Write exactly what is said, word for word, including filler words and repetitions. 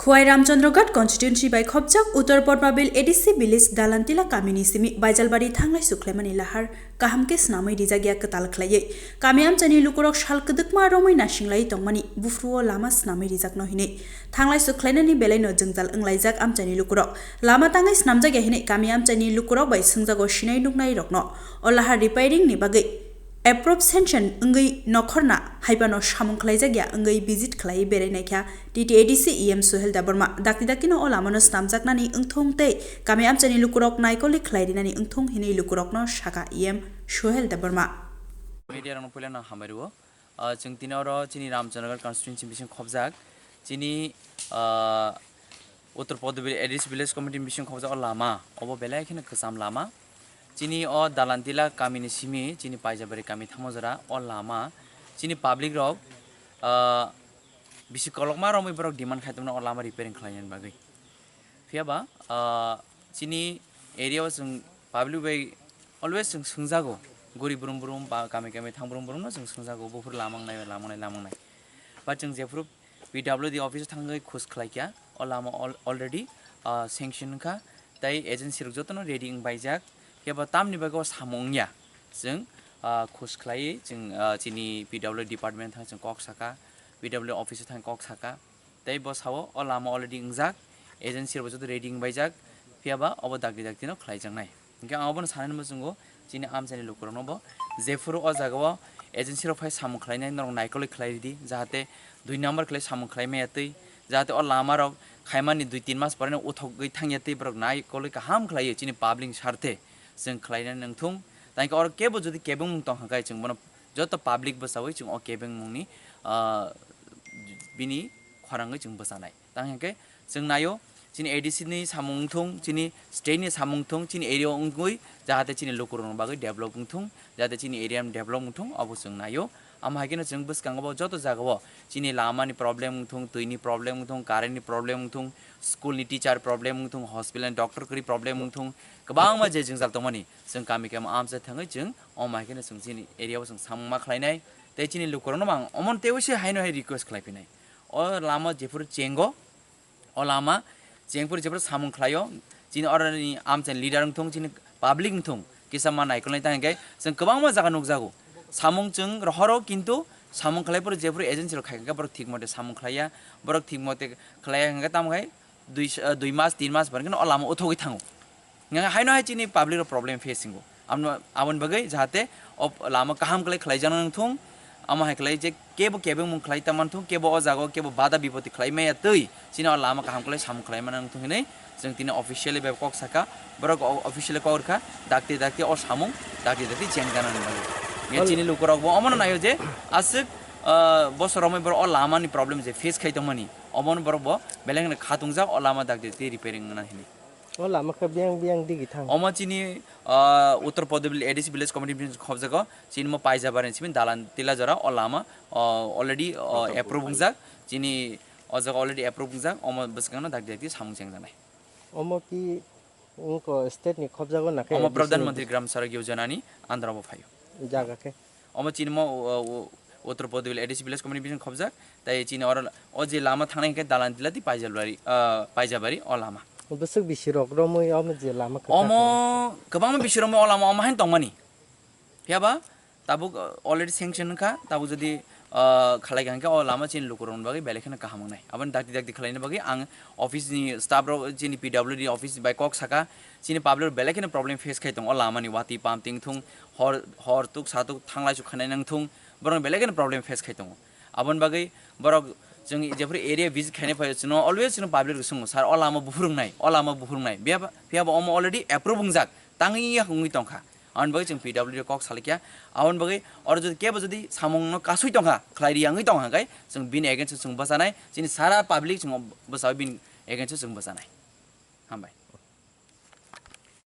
Wai Ramchandraghat constituency bai khopjak Uttar Padmabil A D C village Dalantila kamini simi Baijalbari thanglai sukhlaimani lahar kaham khe snamwi rijak ya kwtal khlaiwi. Kami amchaini lukurok sal kwdwkma romwi nasinglai tongmani buphruo lama snamwi rijakno hinwi thanglai sukhlainani belaino jwngjal wnglaijak amchaini lukurok. Lama tangwi snamjak ya hinwi kami amchaini lukurok bai swngjago sinai nuknai rokno. O lahar repairing ni bagwi approve sanction wngwi nokhorna haibano samung khlaijak ya wngwi visit khlaiwi berai naikha T T A D C E M Suhel Debbarma. Dakti dakti no o lama no snamjaknani wngthung tei kami amchaini lukurok naikolwi khlai rinani wngthung hinwi lukurokno saka E M Suhel Debbarma. Media rokno puilano hambai rwo. Ah, chwng tini oro chini Ramchandraghat constituency bising khopjak. Chini, ah, Uttar Padmabil A D C village committee bising khopjak o lama. Obo belai kheno kwcham lama. Chini o Dalantila kamini simi, chini Paijabari kami thamo jora o lama. Chini public rok, ah, bisi kolokma romwi borok demand khai tongmani o lama repairing khlainani bagwi. Phiya ba, ah, chini area o chwng public bai always chwng swngjago, guri brum brum ba kami kami thang brum brum no chwng swngjago, buphuru lama wngnai, lama wngnai, lama wngnai. But chwng jephuru P W D office o thangwi khus khlai kha, o lama al-, already, ah, sanction wngkha, tei agency rok jotono ready wng baijak. Phiya ba tamni bagwi o samung wngya, chwng, ah, khus khlaiwi chwng, ah, chini P W D department thang chwng kok saka, P W D office o thang kok saka. Tei bo sao, o lama already wngjak, agency rok joto ready wngbaijak, phiya ba obo dakti dakti no khlaijaknai. Hinkhe ang obono sanani muchungo, chini amchaini lukurokno bo jephuru o jagao agency rok phai samung khlainai norok naikolwi khlai ridi, jahate dui number khlai samung khlai maya twi, jahate o lama rok khaimani dui tin mas poreno uthogwi thangya twi borok naikolwi kaham khlaiwi chini public ni sarthe chwng khlainani wngthung. Tangkhe oro kebo jodi kebengmung tongkha khe chwng bono joto public bwchaui chwng o kebengmungni, ah, bini khorangwi chwng bwchanai. Tang hinkhe chwng naio, chini A D C ni samung wngthung, chini state ni samung wngthung, chini area o wngwi jahate chini lukurokni bagwi develop wngthung, jahate chini area ni develop wngthung, obo chwng naio. Amo hai kheno chwng bwskango bo joto jagao chini lama ni problem wngthung, twi ni problem wngthung, current ni problem wngthung, school ni teacher problem wngthung, hospital ni doctor kwrwi problem wngthung, kwbangma je jwngjal tongmani chwng kami kami amchai thangwi chwng omo hai kheno chwng chini area o chwng samung ma khlainai. Tei chini lukurokno bo ang omono teibo se haino hai request khlai phinai. O lama jephuru chengo, o lama chengphuru jephuru samung khlaio, chini oroni amchaini leader wngthung, chini public wngthung, kisa ma naikolnai tang hinkhe chwng kwbangma jaga nukjago. Samung chwng rohoro, kintu samung khlaiphuru jephuru agency rok khai khe borok thik mote samung khlaiya, borok thik mote khlaiya hinkhe tamo khai dui, ah, dui mas, tin mas barikhe o lama uthogwi thango. Hinkhe haino hai chini public rok problem face wngo. Aboni, aboni bagwi jahate o lama kaham khlai khlaijakna nangthung, amo hai khlai je kebo kebengmung khlai ta manthung, kebo o jagao kebo bada bipoti khlai maya twi chini o lama kaham khlai samung khlai mana nangthung hinwi chwng tini officially bai kok saka, borok o-, officially kok rwkha, dakti dakti o samung dakti dakti cheng jana nangmani. Hinkhe chini lukurokbo omono naio je aswk, ah, bosor romwi borok o lamani problem je face khai tongmani, omono borokbo belai kheno khatungjak o lama dakti dakti repairing wngna hinwi. O lama khe biyang biyang digi thang. Omo chini, ah, Uttar Padmabil A D C village committee ni khobjago, chini mo Paijabari ni simi dalan tila jora o lama, ah, already, ah, approve wngjak, chini o jaga already approve wngjak, omo bwskangno dakti dakti samung chengjaknai. Omo ki wngkha state ni khobjago na khe Omo A D C Pradhan ni Mantri Gram Sadak Yojana ni under o phaio. Jaga khe. Omo chini mo, o, o, Uttar Padmabil A D C village committee bising khobjak, tai chini oro o je lama thangnai hinkhe dalan tila tei Paijabari, ah, Paijabari o lama. Bwswk bisi rok romwi omo je lama kwchak Omo kwbangma bisi romwi o lama omo haino tongmani. Phiya ba tabuk, ah, already sanction wngkha, tabuk jodi, ah, khalai kha hinkhe o lama chini lukurokni bagwi belai kheno kaham wngnai. Aboni dakti dakti khalaina bagwi ang office ni staff rok chini P W D office bai kok saka, chini public rok belai kheno problem face khai tongo o lama ni watwi pump ting thung, hor, hor tuk sa tuk thanglai su khanai nang thung, borok belai kheno problem face khai tongo. Aboni bagwi borok chwng jephuru area visit khainai phaio chwngno always chwngno public rok swngo, "Sir, o lama buphuru wngnai, o lama buphuru wngnai." Phiya ba, phiya ba omo already approve wngjak, tangwi ya wngwi tongkha. Aboni bagwi chwng P W D kok salai kha. Aboni bagwi oro jodi kebo jodi samungno kasui tongkha, khlai ri ya wngwi tongkha khe chwng bini against o chwng bwchanai, chini sara public chwng bwchaui bini against o chwng bwchanai. Hambai.